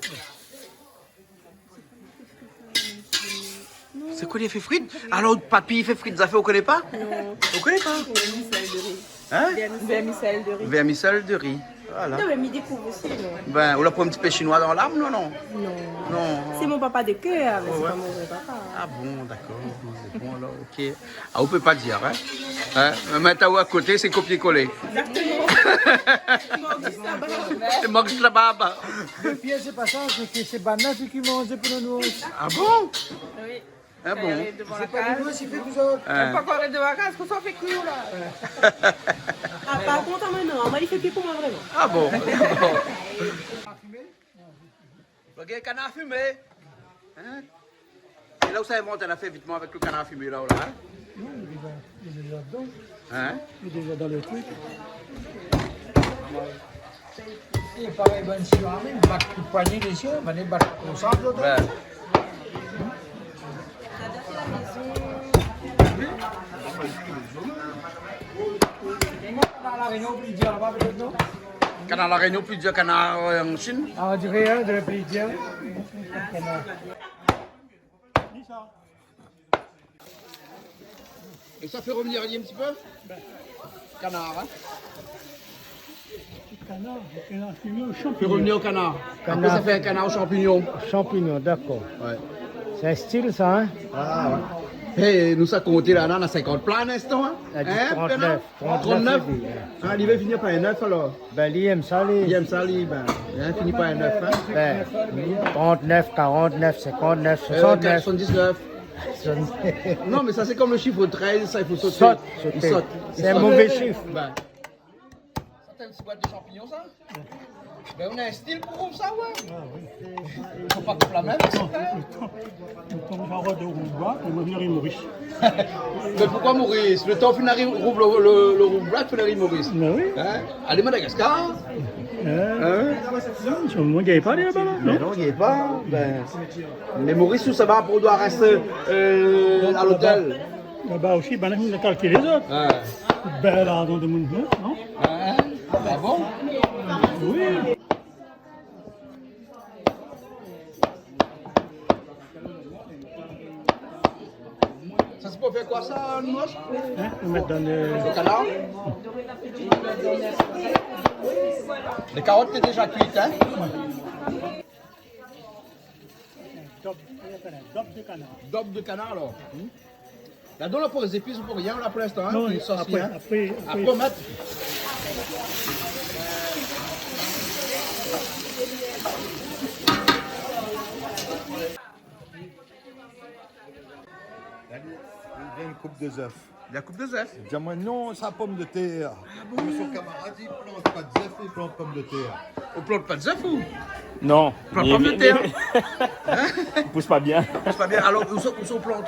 Sé koi, li fé frit ? Alor, papi i fé frit, zafèr, ou koné pa ? Non. Ou koné pa ? Vèrmisèl de ri. In ? Vèrmisèl. Vèrmisèl de ri. Vèrmisèl de ri. Voilà. Non, mé mi dékouv osi, non. Bin, ou la pran in ti pé shinoi dan lam, non, non ? Non. Non. Sé mon papa de kèr, mé sé pa mon vré papa. Ah bon, dakor. Sé bon, alor, OK. Ah, ou pé pa dir, in ? In ? Mé mintnan, ou akoté, sé kopié-kolé. Exactement. I mank zis la bab. I mank zis la bab. Lo pir, sé pa sa, sé ke sé banna ki manz pou nou. Ah bon ? Oui. Ah bon ? Sa i ariv dovan la kaz. Sé pa rigoulé, sé fé pou sa. In. Pa ankor ariv dovan la kaz, konmsa i fé kui, la. Ah, par kont, amoin, non, amoin, i fé pi pou moin, vréman. Ah bon ? Bon. Lo gars, kanar fimé. In ? É la, ou sa invant in nafèr vitman avèk lo kanar fimé la, ou la, in ? Non, li lé déza, li lé déza dedan. In ? Li lé déza dan lo trik. É parèy, bann sirami, bat kout poigné dési, bann i bat ansanm, zot. Bin. Kanar La Rényon pli dir laba, pétèt, non ? Kanar La Rényon pli dir kanar, euh, an Shin. Ah, on diré, in, diré pli dir. Kanar. É sa fé revnir ali in ti pé ? Kanar, in ? Kanar, kanar fimé o shanpignon. Fé revnir o kanar. Kanar. Apré, sa fé in kanar o shanpignon. Shanpignon, dakor. Ouais. Sé in stil, sa, in ? Ah, ouais. É nou sa konté la, nana sinkant pla in instan, in ? La di trant-nèf. Trant-nèf, oui. Ah, li vé finir par in nèf, alor ? Bin, li èm sa, li. Li èm sa, li, bin, li fini par in nèf, in ? Bin, trant-nèf, karant-nèf, sinkant-nèf, euh, soixante-neuf. Soixante-dix-neuf. Soixante-neuf. Non, mé sa, sé konm lo shif trèz, sa, i fo soté. Sot, soté. I sot. Sé in mové shif. Bin. Sa, té in ti boit de shanpignon, sa ? Bin, ou na in stil pou koup sa, ouais. Ah, oui. Fo pa koup la mèm, sa, in ? Lo tan, lo tan, mi sa rod lo rouvbloir, é mi vien Moris. Mé poukoi Moris ? Lo tan fine ariv, rouv lo, lo, lo rouvbloir, fine ariv Moris. Mé oui. In ? Alé Madagaskar. In ? In ? Non, mi gingn pa alé laba, la, non ? Mé non, gingn pa. Bin, mé Moris, ou sa va pou doi rès, euh, a lotèl. Laba osi, banna la kalkilé, zot. Ouais. Bin, la, dan demoun, non ? In ? Ah bon ? Oui. Sa, sé On fait quoi ça, Nounours ? Hein, on met dans le... Le canard ? Les carottes, c'est déjà cuit, hein ? Dob, dob de canard. Dob de canard, alors. Hmm. Là-dedans, là, pour les épices, pour rien, là, pour l'instant, hein, non, puis sauce, après, rien. Après, après. Après, on met. Li vien koup dé zèf. Li la koup dé zèf. Li di amoin, non, sa pomdetèr. Ah bon ? Son kamarad i plant pa d'zèf, i plant pomdetèr. Ou plant pa d'zèf, ou ? Non. Plant pomdetèr. Hein ? I pous pa bien. I pous pa bien. Alors, ousa, ousa ou plant, ou ?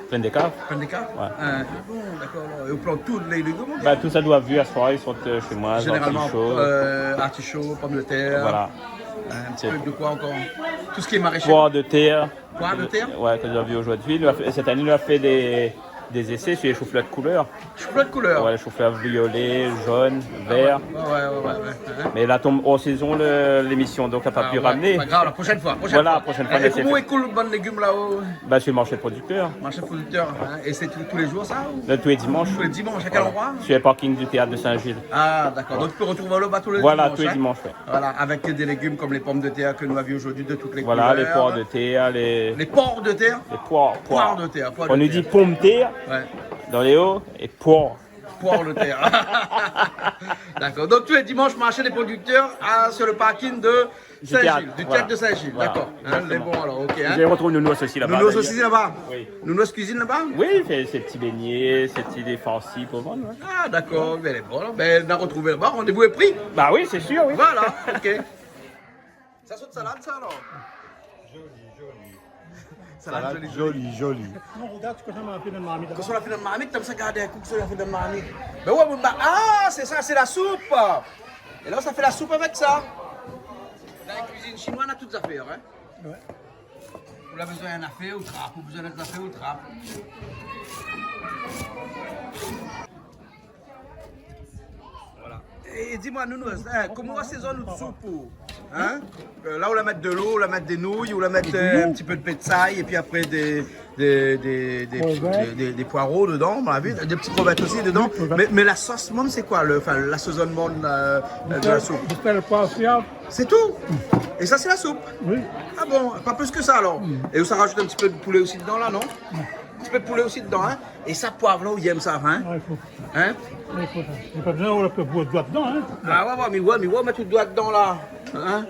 Plaine des Caves. Plaine des Caves ? Ouais. Ah bon, d'accord. Et ou plant tout les légumes, ou ? Bah, tout ça doit vu à ce soir, ils sont, euh, chez moi, artichauts. Généralement, euh, artichauts, pommes de terre. Voilà. Un petit peu de quoi encore ? Tout ce qui est maraîcher. Poire de terre. Poire de terre ? Ouais, que j'ai vu aujourd'hui. Nous a fait, cette année, nous a fait des, des essais sur les choux-fleurs de couleur. Choux-fleurs de couleur ? Ouais, les choux-fleurs violets, jaunes, verts. Ah ouais, ouais, ouais, ouais, ouais. Mais là tombe hors saison le, l'émission, donc on n'a pas pu ramener. Ah ouais, pas grave, la prochaine fois, prochaine fois. Voilà, prochaine fois. Et comment i koul bann légim la-o ? Bah, sur le marché de producteurs. Marché de producteurs, hein. Et c'est tous, tous les jours, ça, ou ? Euh, tous les dimanches. Tous les dimanches, à quel endroit ? Voilà. Sur le parking du théâtre de Saint-Gilles. Ah, d'accord. Donc, tu peux retrouver là-bas tous les dimanches, hein ? Voilà, tous les dimanches, ouais. Voilà, avec des légumes comme les pommes de terre que nous avions aujourd'hui de toutes les couleurs. Voilà, les poires de terre, les... Les poires de terre ? Les poires, poires. Poires de terre, poires de terre. On nous dit pomme terre dans les hauts et poires. Ouais. Poires de terre. D'accord. Donc, tous les dimanches, marché des producteurs, à, sur le parking de Saint-Gilles, du théâtre de Saint-Gilles. Voilà. D'accord. Hein, les bons, alors, ok, hein. Vous allez retrouver Nounours aussi là-bas, d'ailleurs. Nounours aussi là-bas ? Oui. Nounours cuisine là-bas ? Oui, il fait ses petits beignets, ses petits farcis pour vendre, ouais. Ah, d'accord. Bien, les bons, alors. Ben, on a retrouvé là-bas. Rendez-vous est pris. Bah oui, c'est sûr, oui. Voilà, ok. Sa sé salad, sa, alor ? Joli, joli. Salad joli, joli. Salad joli, joli. Non, regard sak la fé dan marmit laba. Kosa la fé dan marmit, konmsa, gard in kou kosa la fé dan marmit. Ben ouais, bon, bah, ah, sé sa, sé la soup. É la, sa fé la soup avèk sa. Dan la kuizine shinoi, na tout zafèr, hein. Ouais. Ou la bezoin in zafèr, ou trap, ou bezoin in zafèr, ou trap. Voilà. É di amoin, Nounours, hein, koman ou asézone out soup, ou ? Hein ? Euh, la, ou la mèt de lo, ou la mèt dé nouy, ou la mèt, euh, in ti pé de pé d'say, épi apré dé, dé, dé, dé, dé, dé poiro dedan, a mon avi, dé ti krevèt osi dedan. Oui, krevèt. Mé, mé la sos mèm, sé koi le, anfin, l'asézoneman, euh, de la soup ? Di sèl, poiv, siav. Sé tou ? É sa, sé la soup ? Oui. Ah bon, pa plis ke sa, alor ? Mm. É ou sa rajout in ti pé de poulé osi dedan, la, non ? Ouais. In ti pé de poulé osi dedan, hein ? É sa, poiv la, ou i èm sa, hein ? Ah, i fo. Hein ? Ah, i fo sa. Na pa bezoin ou la pé bout doi dedan, hein ? Ah ouais, ouais, mé ouais, mé ouais, mèt out doi dedan, la. Hein ?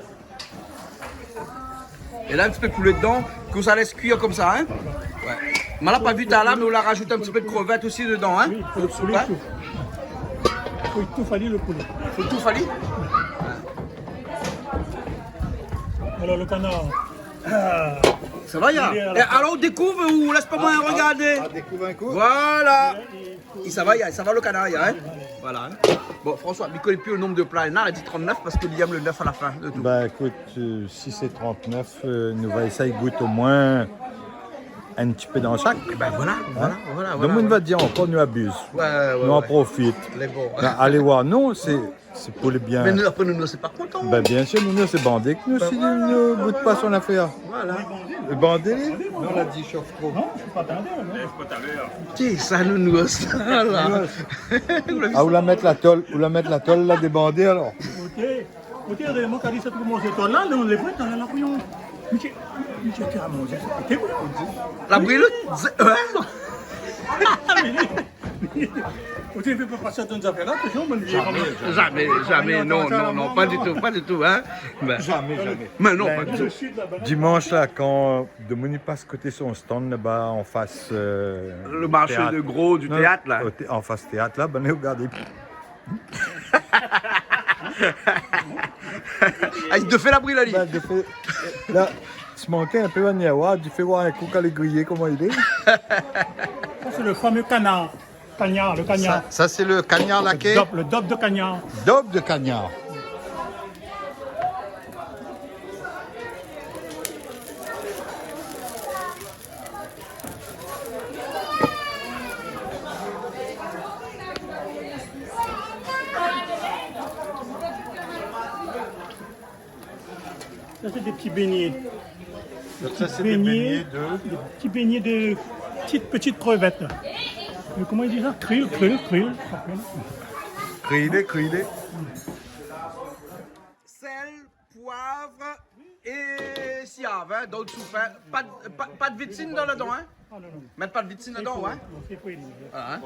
É la, in ti pé poulé dedan, ke sa lès kuir konmsa, hein ? Ouais. Moin la pa vi talèr, mé ou la rajout in ti pé de krevèt osi dedan, hein ? Oui, pou le poulé, hein ? Fo touf ali le poulé. Fo touf ali ? Alor, le kanar. Ah. Sa va, ya ? Li lé la. É alor, ou dékouv, ou lès pa moin regardé. Ah, dékouv in kou. Voilà. É, é, é, sa va, ya, sa va le kanar, ya, hein ? Voilà, hein. Bon, François, mi koné pi le nonb de pla, la di trant-nèf parske li èm le nèf a la fin de tout. Ben, ékout, euh, si sé trant-nèf, euh, nou va éséy gout omoin in ti pé dan shak. Ben voilà, voilà, voilà. Hein ? Donk, voilà, nou va dir ankor, nou abiz. Ouais, ouais, ouais. Nou an profit. Lé bon. Ben, alé oir, non, sé Sé pou le bien. Mé nou, apré, nou, nou, sé pa kontan. Ben, biensir, nou, nou, sé bandé ke nou, si nou gout pa son afèr. Voilà. Le bandé, li ? Non, la di shof tro. Non, sé pa bandé, non. Ti, sa, nou, nou, sa, la. Ah, ou la mèt la tol, ou la mèt la tol, la, dé bandé, alor. Oté, oté, réèlman, kan li sa trouv manzé tol la, nou, lé vré, tol la, la, kouyon. Mésyé, mésyé, ti a manzé sa, oté, kouyon. La bril, hein ? Ou té fé pa pasé dann zafèr la, toujour, mon vié. Zamé, zamé, zamé, non, non, non, pa ditou, pa ditou, hein. Zamé, zamé. Mé non, pa ditou. Dimansh la, kan demoun i pas koté son stand laba, an fas, euh, le marché de gros du théâtre, la. An fas téat la, bin, ou gard. Ah, i dofé la bril, ali. Bin, dofé, la, ti manké in pé, on i va oir, dofé oir in kou kan lé griyé, koman i lé. Sa, sé le fameux canard. Canard, le canard. Sa, sa, sé le canard laké ? Le dob, le dob de canard. Dob de canard. Sa, sé dé ti bégné. Donk sa, sé dé bégné de ? Dé ti bégné de ti, ti krevèt, la. Mé koman i di sa ? Kril, kril, kril. Kril, kril. Sèl, poiv é siav, in, dan lo soup, in. Pa d-, pa, pa d vitsin dan ladan, in. Ah, non, non. Mèt pa d vitsin ladan, in. Non, sé pou li. Voilà, in.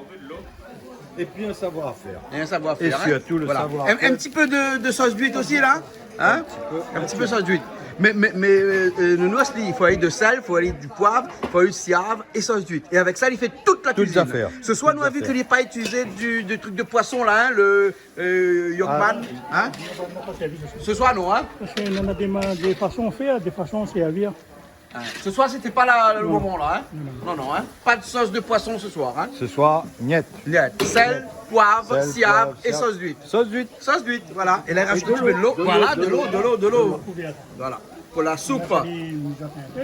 Et puis un savoir-faire. Et un savoir-faire, in. Et surtout le savoir-faire. Voilà. Un, un petit peu de, de sauce d'huître aussi, là. In ? Un petit peu. Un petit peu sauce d'huître. Mé, mé, mé, euh, euh, Nounours, li, i fo ali de sèl, i fo ali du poiv, i fo ali siav é sauce d'huître. É avèk sa, li fé tout la kuizine. Tout zafèr. Tout zafèr. Sé soir, nou la vi ke li la pa itilizé du, du truk de poison, la, in, le, euh, Yorkman, in ? Sé soir, non, in ? Parske nou néna dé ma-, dé fason fé, dé fason sèrvi. In. Sé soir, sété pa la, le moman, la, in ? Non, non. Non, non, in ? Pa de sauce de poisson ce soir, in ? Sé soir, niet. Niet. Sèl, poiv, siav é sauce d'huître. Sèl, poiv, siav. Sauce d'huître. Sauce d'huître, voilà. É la, i rajout in ti pé de lo. É de lo. Voilà, de lo, de lo, de lo. Voilà. Pou la soup.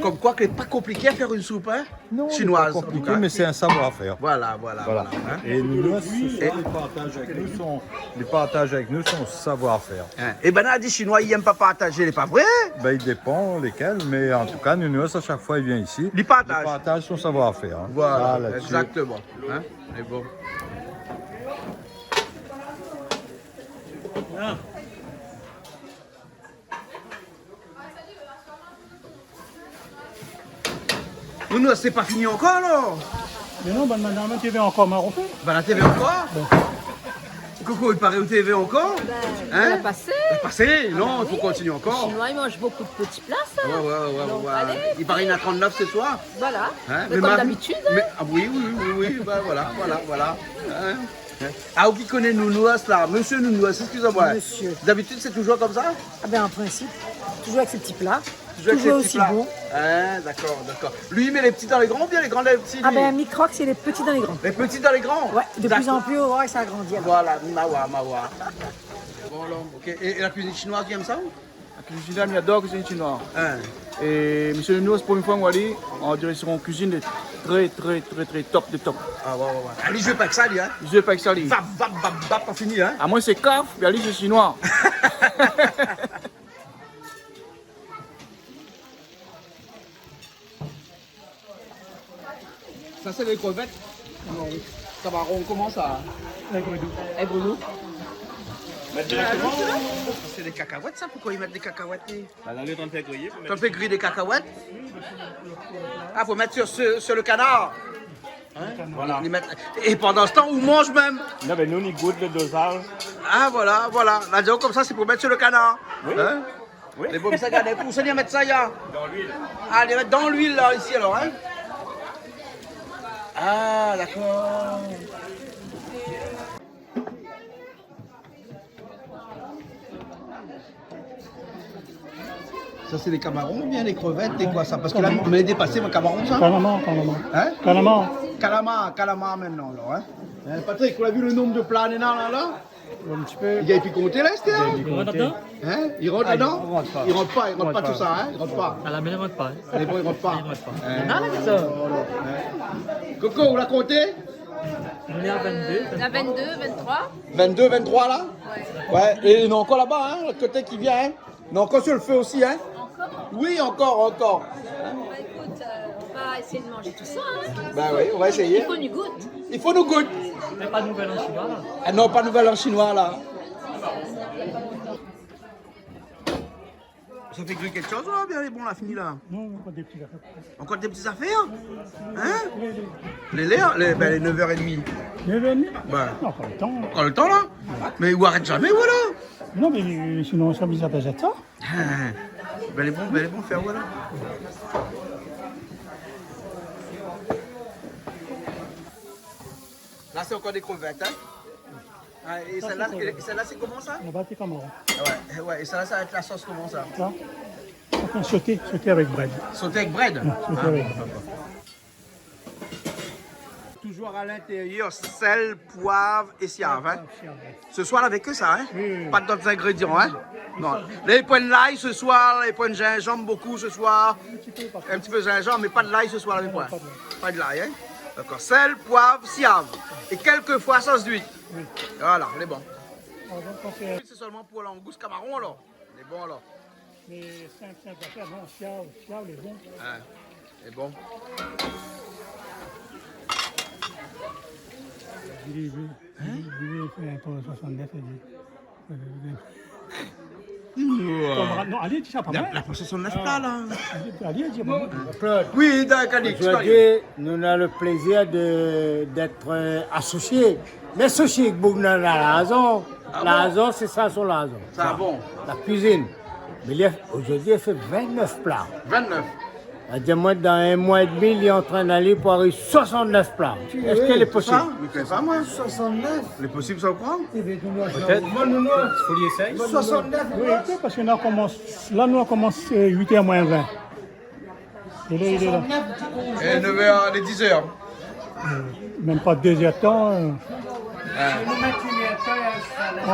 Konm koi ke lé pa konpliké a fèr in soup, in ? Non, lé pa konpliké, mé sé in savoir-fèr. Chinoise, en tout cas. Voilà, voilà, voilà, in. É nou, sé sa, li partaj avèk nou son, li partaj avèk nou son savoir-fèr. In. É bin, la di Shinoi i èm pa partazé, lé pa vré ? Bin, i dépan lékèl, mé an tou ka, nou, nou, a shak foi li vien isi, li partaj son savoir-fèr, in. Voilà, exactement. In ? Mé bon. Nounours, sé pa fini ankor, alor ? Mé non, bann madam té vé ankor maroké. Bann la té vé ankor ? Bon. Koko, i paré ou té vé ankor ? Bin, la pasé. La pasé, non, i fo kontinié ankor. Ah oui. Chinois, ils mangent beaucoup de petits plats, ça. Ouais, ouais, ouais, ouais. Donc, allez. I paré néna trente-neuf ce soir. Voilà. In ? Mé konm d'abitid, in. Mé, ah oui, oui, oui, oui, bin voilà, voilà, voilà. In ? Ah, ou ki koné Nounours la ? Monsieur Nounours, excusez-moi. Monsieur. D'habitude, c'est toujours comme ça ? Ah ben, en principe, toujours avec ses petits plats. Toujours avec ses petits plats. Toujours aussi bon. Ah, d'accord, d'accord. Lui, il met les petits dans les grands ou bien les grands dans les petits, lui ? Ah ben, mi kroi sé les petits dans les grands. Les petits dans les grands ? Ouais, de plus en plus, ouais, ça grandit, alors. D'accord. Voilà, mawa, mawa. Bon, alors, ok. Et, et la cuisine chinoise, tu aimes ça, ou ? La cuisine chinoise, mi ador la cuisine chinoise. In. É Monsieur Nounours, premié foi mi oi ali, on dirait son cuisine lé très, très, très, très top de top. Ah, ouais, ouais, ouais. Ali i zoué pa èk sa, li, in ? I zoué pa èk sa, li. Vap, vap, vap, vap, pa fini, in ? Amoin sé kaf, mé ali sé shinoi. Sa sé lé krevèt. Non, oui. Kamaron, koman sa ? Èg dou. Èg dou. Mèt direkteman. Sa sé dé kakawèt, sa ? Poukoi i mèt dé kakawèt, li ? Ba, la, lé antrinn fé griy, pou mèt... Ou fé griy dé kakawèt ? Ah, fo mèt sur, sur, sur le canard. In ? Voilà. Li mèt, é pandan se tan, ou manz mèm. Non, mé nou, nou gout le dozaz. Ah, voilà, voilà. La, disons konmsa, sé pou mèt sur le canard. Oui. In ? Oui. Lé bon, sa, gard, pou sa, li mèt sa, ya. Dans l'huile. Ah, li mèt dan luil, la, isi, alor, in ? Ah, d'accord. Sa, sé lé kamaron oubien lé krevèt, lé koi sa ? Parske la, mi la dépasé mon kamaron, sa. Kalamar, kalamar. In ? Kalamar. Kalamar, kalamar mintnan, alor, in ? In, Patrick, ou la vi le nonb de pla néna la, la ? In ti pé. Li gingn pi konté, la, èské, in ? Li rant ladan ? In ? Li rant ladan ? Ah, li rant pa. Li rant pa, li rant pa tout sa, in ? Li rant pa. Ah, la, mé li rant pa, in. Lé bon, li rant pa. Li rant pa. In ? Non, mé sa. Koko, ou la konté ? Nou lé a vinn-dé, vinn-troi. Vinn-dé, vinn-troi. Vinn-dé, vinn-troi, la ? Ouais. Ouais, é néna ankor laba, in, lot koté ki vien, in. Néna ankor sur le fé osi, in. Ankor ? Oui, ankor, ankor. Ba, ékout, euh, on va essayer de manger tout ça, hein. Ba oui, nou va éséyé. I fo nou gout. I fo nou gout. Mé pa Nouvel An shinoi, la. Ah non, pa Nouvel An shinoi, la. Sa fé gri kékshoz, la, oubien lé bon, la fini, la ? Non, ankor dé ti zafèr. Ankor dé ti zafèr ? In ? Lé lèr, lé, bin, lé nèv èr é dmi. Nèv èr é dmi ? Bin. Non, ankor le tan. Ankor le tan, la ? Mé ou arèt zamé, ou, la ? Non, mé sinon, sa, mi sa pa zèt sa. In. Bin, lé bon, bin, lé bon, fé, voilà. La, sé ankor dé krevèt, in ? Ah, é sèl-la, é sèl-la, sé koman sa ? Laba, sé kamaron. Ah ouais, ouais, é sèl-la, sa va èt la sos koman sa ? Sa ? Sa fé in soté, soté avèk brèd. Soté avèk brèd ? Ouais, soté avèk brèd. Ah, dakor. Toujours à l'intérieur, sel, poiv é siav, in ? Poiv, siav, ouais. Ce soir, avec que ça, hein ? Oui, oui, oui. Pas d'autres ingrédients, hein ? Non. La, poin lay ce soir, la, poin zinzanm beaucoup ce soir. Un petit peu. Un petit peu zinzanm, mais pas de l'ail ce soir, la, poin. Non, pas de l'ail. Pas de l'ail, hein ? D'accord. Sel, poiv, siav. Et quelquefois sauce d'huître. Oui. Voilà, lé bon. Ah, donc, on fait... C'est seulement pour langouste, camaron, alors. Lé bon, alor. Mé sinp, sinp zafèr, non, siav, siav, lé bon. Ah, lé bon. Bon, Li, li, li, li fé in pé soisant-nèf, li di. Ouah. Konmrad, non, alé, di sa pa moin. La, la pé soisant-nèf pla, la. Alé, alé, di pa moin. Claude. Oui, dakor, Calix, zordi, nou na le plézir de, d'èt, euh, asosié. Mé asosié èk Bougnan, la, la rézon. Ah bon ? La rézon, sé sa son la rézon. Sa, bon. La kuizine. Mé li, zordi, li fé vin-nèf pla. Vin-nèf. Di amoin, dan in moi édmi, li lé antrin d'alé pou ariv soisant-nèf pla. Èske lé posib ? Mé koné pa, moin. Soisant-nèf ? Lé posib, sa, ou kroi ? Pétèt. Fo li éséy. Soisant-nèf, oui, parske nou la komans, la, nou la komans, euh, uit èr moin vin. É la, li lé la. É nèf èr, lé diz èr. Euh, mèm pa dé zèr d'tan, euh. Ah.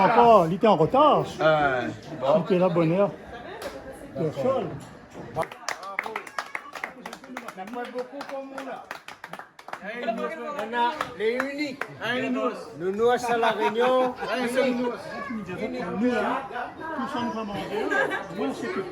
Ankor, li té an rotar. Ah, bon. Li té la bonèr. Dakor. Bravo. Mèrsi bokou pou ou la. Nana, lé inik. Nounours. Nounours a La Rényon. Inik. Inik. Nou la, nou sommes pas mangé. Moin, sé ke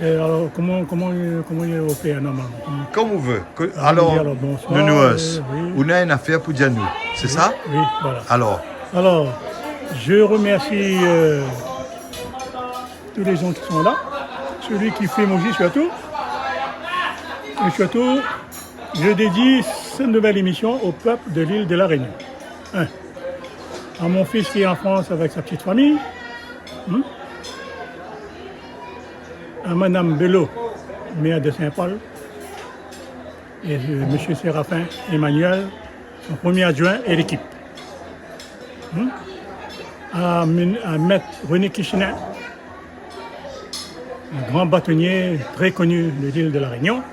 É alor, koman, koman, koman i fé, normalman ? Koman ou vé. Koman i di, alor, bonsoir, Nounours, euh, oui. Ou na in afèr pou dir anou, sé sa ? Oui, voilà. Alor. Alors, je remercie, euh, tous les gens qui sont là, celui qui filme aussi surtout. Et surtout, je dédie cette nouvelle émission au peuple de l'île de La Réunion. Hein. À mon fils qui est en France avec sa petite famille. Hmm. À Madame Bello, maire de Saint-Paul. Et, euh, Monsieur Séraphin Emmanuel, son premier adjoint et l'équipe. Hmm ? À Min-, à Maître René Kishina, un grand bâtonnier très connu de l'île de La Réunion.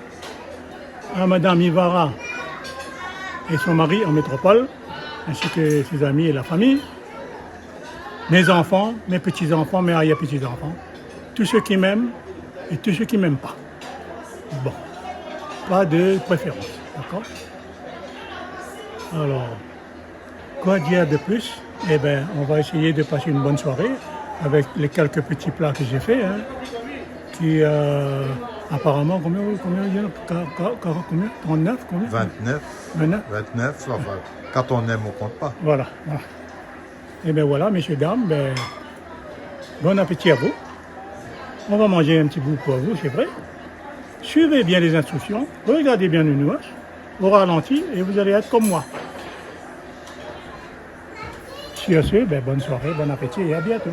À Madame Ivara et son mari en métropole, ainsi que ses amis et la famille. Mes enfants, mes petits-enfants, mes arrière-petits-enfants, tous ceux qui m'aiment et tous ceux qui m'aiment pas. Bon, pas de préférence, d'accord ? Alors, quoi dire de plus ? Eh ben, on va essayer de passer une bonne soirée avec les quelques petits plats que j'ai fait, hein, qui, euh, apparemment, combien, combien, combien, trente-neuf, combien ? Vingt-neuf. Vingt-neuf. Vingt-neuf, enfin, quand on aime, on compte pas. Voilà, voilà. Eh ben voilà, messieurs, dames, ben, bon appétit à vous. On va manger un petit bout pour vous, c'est vrai. Suivez bien les instructions, regardez bien Nounours, au ralenti, et vous allez être comme moi. Sur ce, ben, bonne soirée, bon appétit et à bientôt.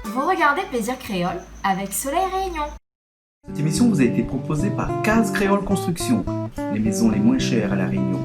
Vous regardez Plaisir Créole avec Soleil Réunion. Cette émission vous a été proposée par Case Créole Construction, les maisons les moins chères à La Réunion.